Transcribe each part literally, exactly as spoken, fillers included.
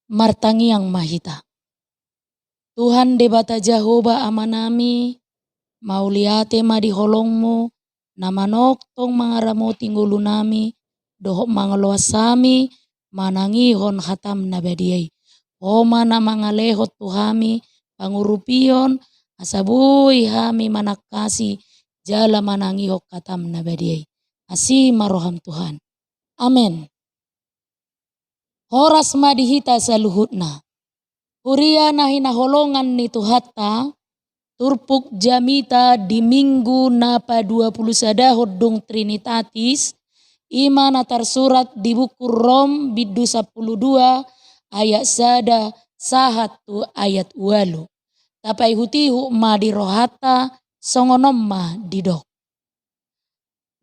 Martangiang ma hita. Tuhan Debata Jahowa Amanami, mauliate ma di holongmu, na manongtong mangaramoti ngolunami, dohot mangaloas hami, manangihon hatam na badia i. Ho ma na mangalehon tu hami pangurupion, asa boi hami manangkasi jala manangihon hatam na badia i. Asi ma roham Tuhan. Amen. Horas ma di hita saluhutna. Huria na hinaholongan ni Tuhanta, turpuk jamita di Minggu na paduapulusadahon dung Trinitatis, i ma na tarsurat di buku Rom bindu sampulu dua ayat sada sahat tu ayat ualu. Tapaihutihut ma di rohanta, songon on ma didok.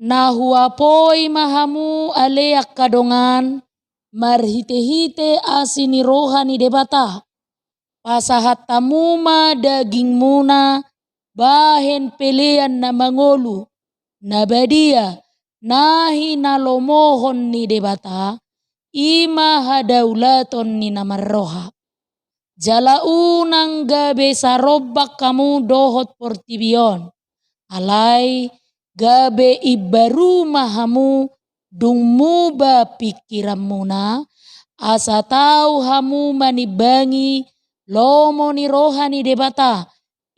Na huapoi ma hamu ale angka dongan, marhitehite asi ni roha ni Debata. Pasahat hamu ma dagingmuna bahen pelean na mangolu, na badia, na hinalomohon ni Debata, i ma hadaulaton ni na marroha. Jala unang gabe sarombak hamu dohot portibi on. Alai gabe imbaru ma hamu dung muba pingkiranmuna, asa tau hamu manimbangi lomo ni roha ni Debata,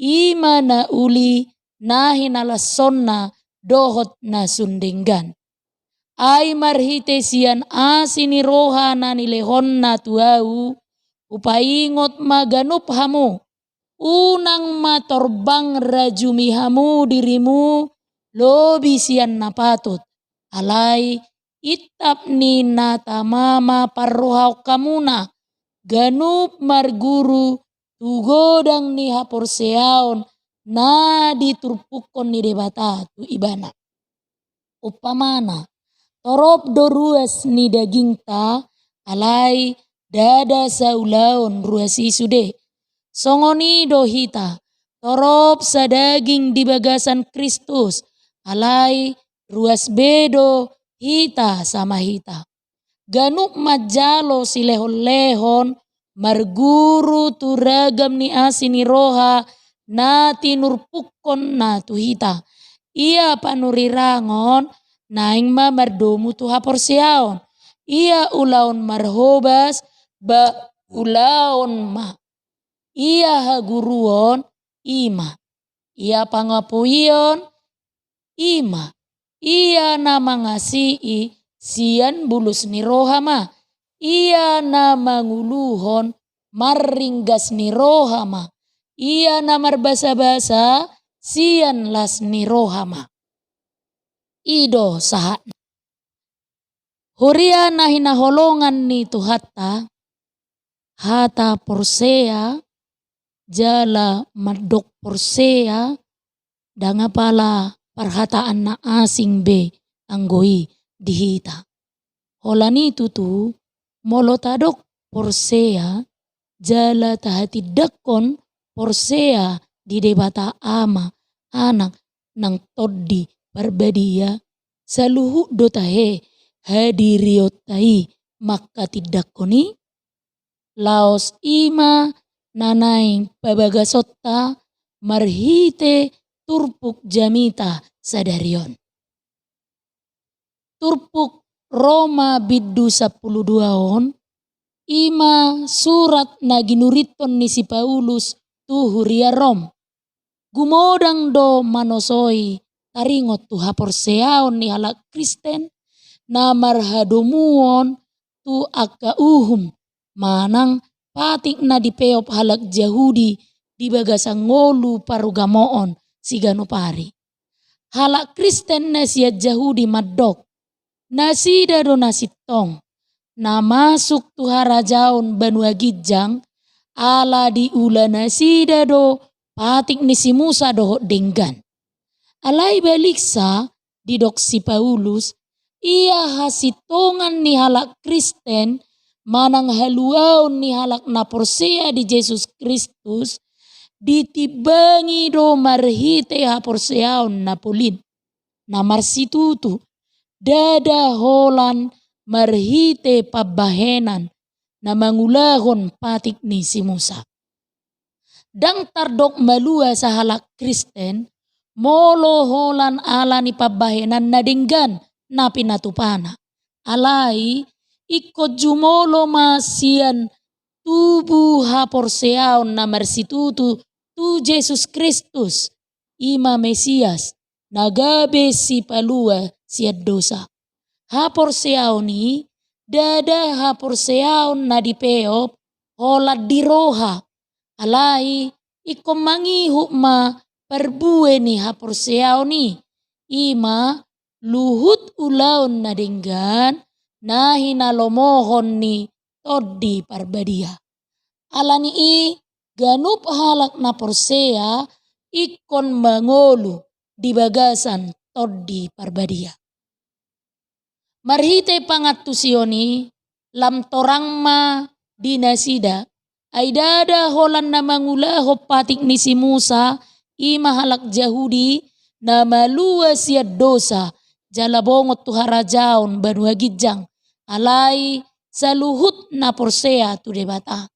i ma na uli, na hinalashonna dohot na sun denggan. Ai marhite sian asi ni roha na nilehonna tu ahu, hupaingot ma ganup hamu, unang ma torbang rajumi hamu dirimu lobi sian na patut, alai intap ni na tama ma parrohaon hamuna, ganup marguru tu godang ni haporseaon na diturpukkon ni Debata tu ibana. Umpamana, torop do ruas ni dagingta, alai ndada saulaon ruas i sude. Songon i do hita, torop sadaging di bagasan Kristus, alai ruas be do hita sama hita. Ganup manjalo silehonlehon, marguru tu ragam ni asi ni roha na tinurpukkonna tu hita. Ia panurirangon naeng ma mardomu tu haporseaon. Ia ulaon marhobas, ba ulaon ma. Ia haguruon, i ma. Ia pangapuion, i ma. Ia na mangasii, sian bulus ni roha ma. Ia na manguluhon, marringgas ni roha ma. Ia na marbasabasa, sian las ni roha ma. I do sahatna. Huria na hinaholongan ni Tuhanta, hata porsea, jala mandok porsea, ndang apala parhataan na asing be anggo i di hita. Holan i tutu, molo tadok porsea, jala tahatindangkon porsea di Debata Ama, Anak, nang Tondi Parbadia, saluhut do tahe hadirionta i mangkatindangkon i? Laos i ma na naeng pabagasonta marhite turpuk jamita sadari on. Turpuk Roma bindu sampulu dua on, i ma surat na ginurithon ni si Paulus tu huria Rom. Gumodang do manosoi taringot tu haporseaon ni halak Kristen na marhadomuon tu angka uhum manang patik na dipeop halak Jahudi di bagasan ngolu parugamoon siganup ari. Halak Kristen na sian Jahudi mandok, nasida do na sintong na masuk tu harajaon banua ginjang, ala diula nasida do patik ni si Musa dohot denggan. Alai baliksa, didok si Paulus, ia hasintongan ni halak Kristen manang haluaon ni halak na porsea di Jesus Kristus, ditimbangi do marhite haporseaon na polin, na marsitutu, ndada holan marhite pambahenan, na mangulahon patik ni si Musa. Ndang tardok malua sahalak Kristen, molo holan ala ni pambahenan na denggan na pinatupana. Alai, ingkon jumolo ma sian tubu haporseaon na marsitutu tu Jesus Kristus, i ma Mesias, na gabe sipalua sian dosa. Haporseaon i, ndada haporseaon na dipeop holan di roha. Alai, ingkon mangihut ma parbue ni haporseaon i, i ma luhut ulaon na denggan, na hinalomohon ni Tondi Parbadia. Ala ni i, ganup halak na porsea ingkon mangolu di bagasan Tondi Parbadia. Marhite pangantusion i, lam torang ma di nasida, ai ndada holan na mangulahon patik ni si Musa, i ma halak Jahudi, na malua sian dosa, jala bongot tu harajaon banua ginjang. Alai saluhut na porsea tu Debata.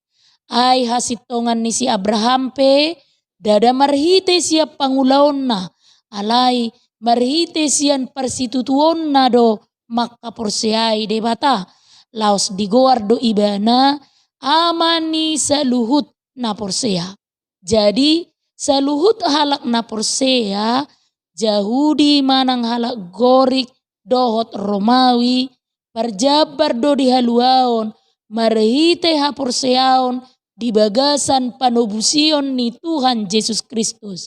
Ai hasintongan ni si Abraham pe, ndada marhite sian pangulaonna, alai marhite sian parsitutuonna do mangkaporseai Debata, laos digoar do ibana ama ni saluhut na porsea. Jadi, saluhut halak na porsea, Jahudi manang halak Gorik dohot Romawi, parjambar do di haluaon marhite haporseaon di bagasan panobusion ni Tuhan Jesus Kristus.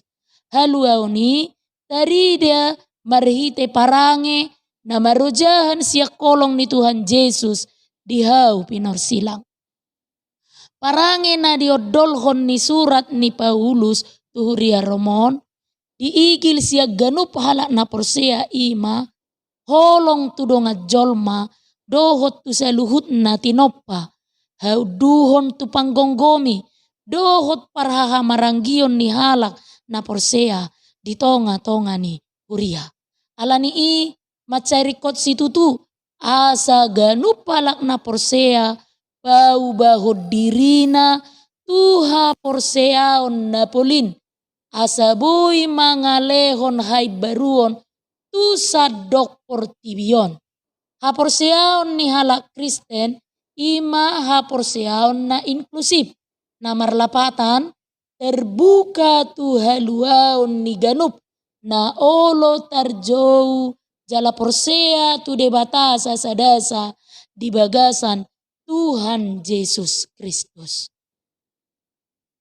Haluaon i tarida marhite parange na marojahan sian holong ni Tuhan Jesus di hau pinorsilang. Parange na diondolhon ni surat ni Paulus tu huria Rom on, diigil sian ganup halak na porsea, i ma holong tu dongan jolma dohot tu saluhut na tinompa, haunduhon tu panggomgomi dohot parhahamaranggion ni halak na porsea di tongatonga ni huria. Ala ni i, mansai ringkot situtu, asa ganup halak na porsea paubahon dirina tu haporseaon na polin, asa boi mangalehon haimbaruon tu sandok portibi on. Haporseaon ni halak Kristen i ma haporseaon na inklusif, na marlapatan terbuka tu haluaon ni ganup na olo tarjou jala porsea tu Debata sasadasa di bagasan Tuhan Jesus Kristus.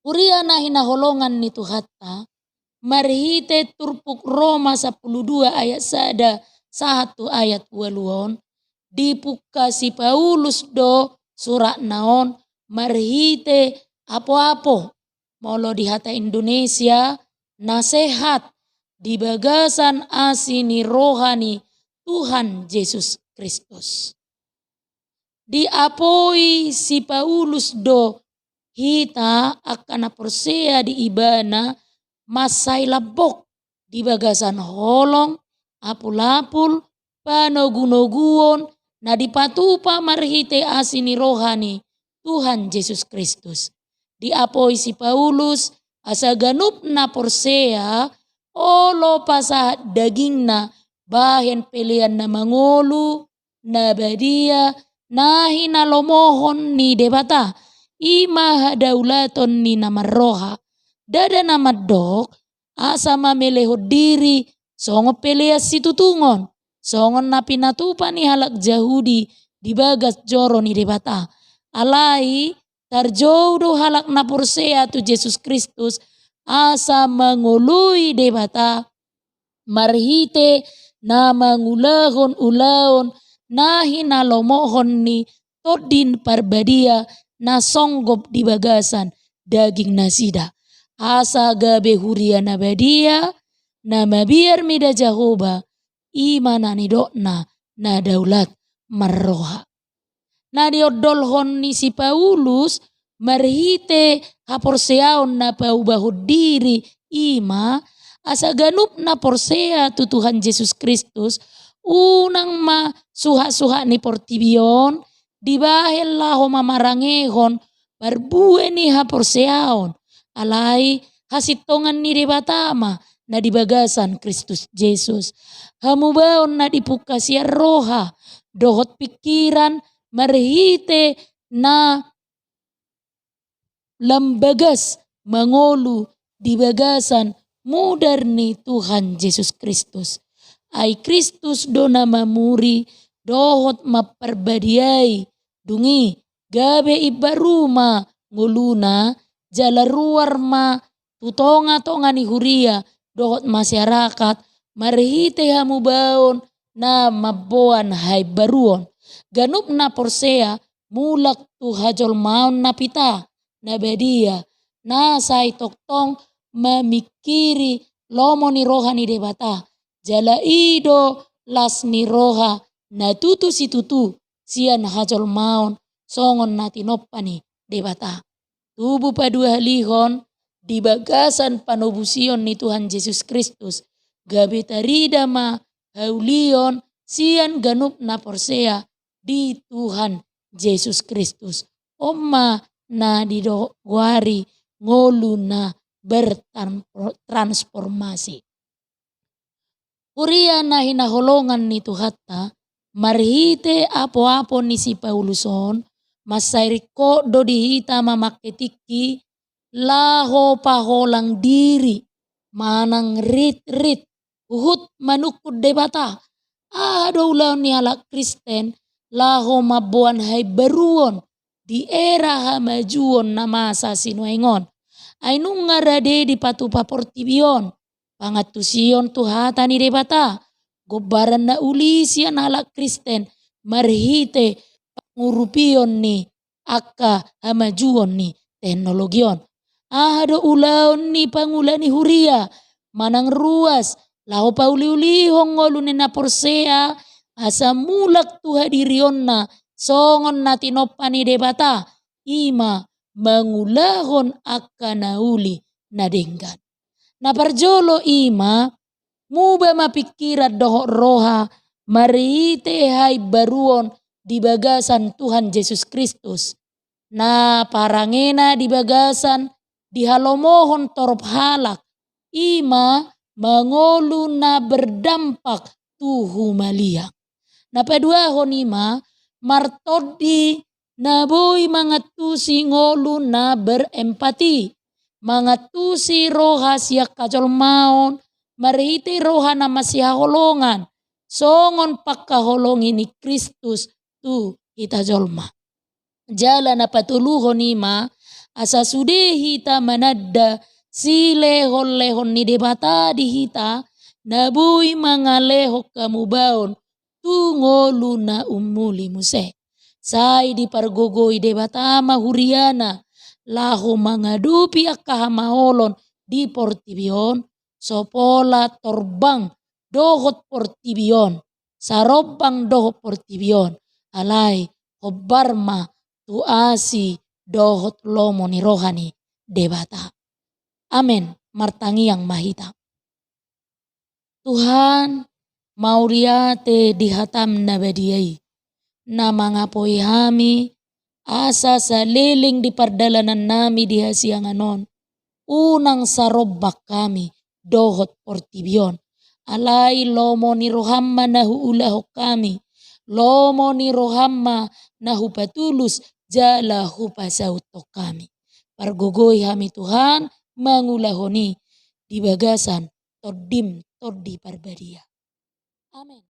Huria na hinaholongan ni Tuhanta, marhite turpuk Roma sampulu dua ayat sada sahat tu ayat ualu on, dipungka si Paulus do suratna on marhite apoapo, molo di hata Indonesia, nasehat di bagasan asi ni roha ni Tuhan Jesus Kristus. Diapoi si Paulus do hita angka na porsea di ibana mansai lambok di bagasan holong, apulapul, panogunoguon na dipatupa marhite asi ni roha ni Tuhan Jesus Kristus. Diapoi si Paulus asa ganup na porsea olo pasahat dagingna bahen pelean na mangolu, na badia, na hinalomohon ni Debata, i ma hadaulaton ni na marroha. Ndada na mandok asa mamelehon diri songon pelean situtungon, songon na pinatupa ni halak Jahudi di bagas joro ni Debata. Alai tarjou do halak na porsea tu Jesus Kristus asa mangoloi Debata marhite na mangulahon ulaon na hinalomohon ni Tondi Parbadia na songgop di bagasan daging nasida, asa gabe huria na badia, na mabiar mida Jahowa, i ma na nidokna na daulat marroha. Na diondolhon ni si Paulus marhite haporseaon na paubahon diri i ma, asa ganup na porsea tu Tuhan Jesus Kristus, unang ma suhatsuhat ni portibi on dibahen laho mamarangehon parbue ni haporseaon, alai hasintongan ni Debata ma na di bagasan Kristus Jesus. Hamubaon na dipungka sian roha dohot pingkiran marhite na lam bagas mangolu di bagasan mudar ni Tuhan Jesus Kristus. Ai Kristus do na mamuri dohot mamparbadiai, dung i gabe imbaru ma ngoluna, jala ruar ma tu tonga-tonga ni huria dohot masyarakat marhite hamubaon na mamboan haimbaruon. Ganup na porsea mulak tu hajolmaon na pita, na badia, na sai tongtong mamingkiri lomo ni roha ni Debata, jala i do las ni roha na tutu situtu sian hajolmaon songon na tinompa ni Debata. Tubu paduahalihon di bagasan panobusion ni Tuhan Jesus Kristus, gabe tarida ma haulion sian ganup na porsea di Tuhan Jesus Kristus. On ma na digoari ngolu na bertransformasi. Huria na hinaholongan ni Tuhanta, marhite apoapo ni si Paulus on, mansai ringkot do di hita mamangke tingki laho paholang diri, manang ritrit, huhut manungkun Debata. Aha do ulaon ni halak Kristen laho mamboan haimbaruon di era hamajuon na masa sinuaeng on? Ai nunga rade dipatupa portibi on pangantusion tu hata ni Debata, gombaran na uli sian halak Kristen marhite pangurupion ni angka hamajuon ni teknologi on. Aha do ulaon ni pangula ni huria manang ruas laho pauliulihon ngolu ni na porsea asa mulak tu hadirionna songon na tinompa ni Debata, i ma mangulahon angka na uli na denggan. Na parjolo i ma, muba ma pingkiran dohot roha marhite haimbaruon di bagasan Tuhan Jesus Kristus. Na parangena di bagasan dihalomohon torop halak, i ma mangolu na berdampak tu humaliang. Na paduahon i ma martondi na boi mangantusi ngolu na berempati, mangantusi roha sian hajolmaon marhite roha na masihaholongan, songon pangkaholongi ni Kristus tu hita jolma. Jala na patoluhon i ma, asa sude hita mananda silehonlehon ni Debata di hita, na boi mangalehon hamubaon tu ngolu na ummuli muse. Sai dipargogoi Debata ma huriana laho mangadopi angka hamaolon di portibi on, so pola torbang dohot portibi on, sarombang dohot portibi on, alai hombar ma tu asi dohot lomo ni roha ni Debata. Amen. Martangiang ma hita. Tuhan, mauliate di hatam na badia i, na mangapoi hami, asa saleleng di pardalanannami di hasiangan on, unang sarombang hami dohot portibi on. Alai lomo ni roham ma na huulahon hami, lomo ni roham ma na hupatulus jala hupasauthon hami. Pargogoi hami Tuhan mangulahon i di bagasan Tondim Tondi Parbadia. Amen.